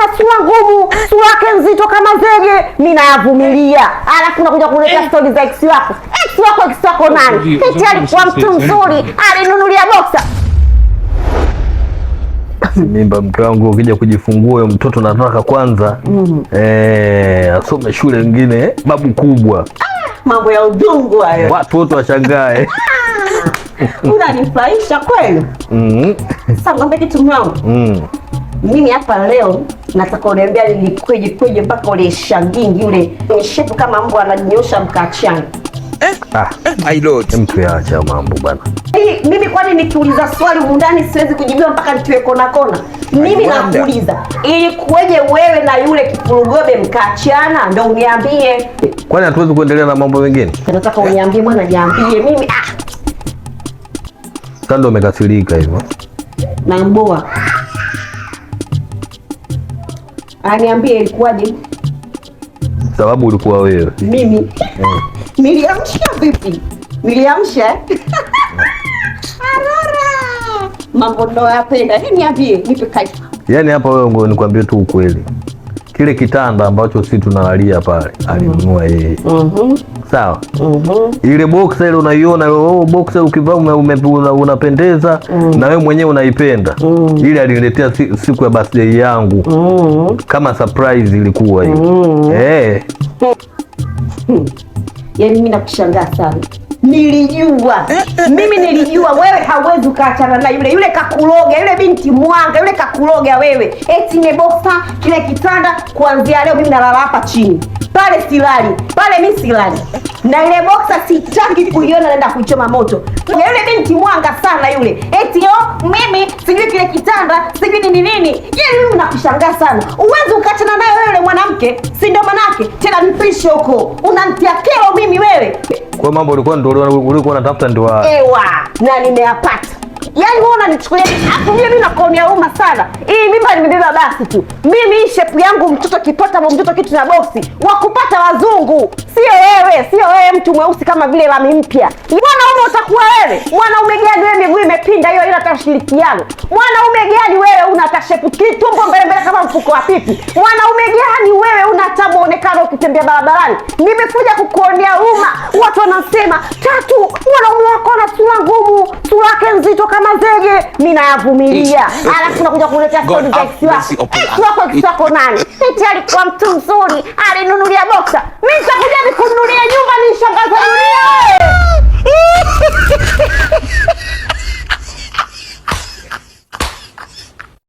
ana sura ngumu, sura yake nzito kama zege, mimi nayavumilia. Alafu unakuja kuleta stori za ex wako. Ex wako, ex wako nani? Eti alikuwa mtu mzuri, alinunulia boxer. Mimba mke wangu ukija kujifungua huyo mtoto nataka kwanza asome shule nyingine babu kubwa. Mambo ya udungu hayo. Watu wote washangae. Unanifurahisha kweli. Sasa ngombe kitu mwangu. Mimi hapa leo nataka uniambia nilikweje kweje mpaka ule shangingi yule shepu kama mbwa ananyosha mkachani. Ah, My lord. Mtu yaacha mambo bana. Hii, mimi kwani nikiuliza swali mundani siwezi kujibiwa mpaka nitiwe kona kona. Mimi nakuuliza, ilikuweje wewe na yule kifurugobe mkaachana? Ndio uniambie. Kwani hatuwezi kuendelea na mambo mengine? Nataka uniambie bwana, niambie mimi. Ah, Sasa ndio umekasirika hivyo. Namboa. Aniambie ilikuwaje? Sababu ulikuwa wewe. Mimi. Niliamsha vipi? Niliamsha? Arara. Mambo ndo yapenda. Niambie, nipe kaifa. Yaani hapa wewe ngoja nikwambie tu ukweli. Kile kitanda ambacho sisi tunalalia pale alinunua yeye. Sawa. Ile boxer ile unaiona, oh, boxer ukivaa unapendeza na wewe mwenyewe unaipenda. Ile aliniletea siku ya birthday yangu. Kama surprise ilikuwa hiyo. Yaani mimi nakushangaa sana. Nilijua. Mimi nilijua wewe hauwezi ukaachana na yule. Yule kakuloga, yule binti mwanga, yule kakuloga wewe. Eti nimebosa kile kitanda, kuanzia leo mimi nalala hapa chini. Pale silali, pale mimi silali. Na ile boxer sitaki kuiona, naenda kuichoma moto. Yule binti mwanga sana yule. Eti yo mimi sijui kile kitanda, sijui ni nini. Yaani mimi nakushangaa sana. Uwezi ukaachana naye wewe yule mwanamke, si ndio manake? Tena mpishe huko. Unamtia kero mimi wewe. Kwa mambo ulikuwa ndio ulikuwa unatafuta ndio hayo. Ewa, na nimeyapata. Yaani wewe unanichukulia hapo, mimi nakuonea huruma sana. Hii mimba nimebeba basi tu. Mimi hii shape yangu mtoto kipata mtoto kitu na boksi. Wakupata wazungu. Sio wewe, sio wewe mtu mweusi kama vile lami mpya. Mwanaume utakuwa wewe. Mwanaume gani wewe miguu imepinda hiyo ila hata ushirikiano. Mwanaume gani wewe una hata shape kitumbo mbele mbele kama mfuko wa pipi. Mwanaume gani wewe una hata muonekano ukitembea barabarani. Nimekuja kukuonea huruma. Watu wanasema Tatu, mwanaume wako ana sura ngumu, sura yake nzito kama zege. Mimi nayavumilia. Alafu nakuja kuleta God stori za have ex wako. mercy upon Ex wako, ex wako nani? Eti alikuwa mtu mzuri, alinunulia boxer. Mimi nitakuja nikununulie nyumba nishangaze dunia wewe.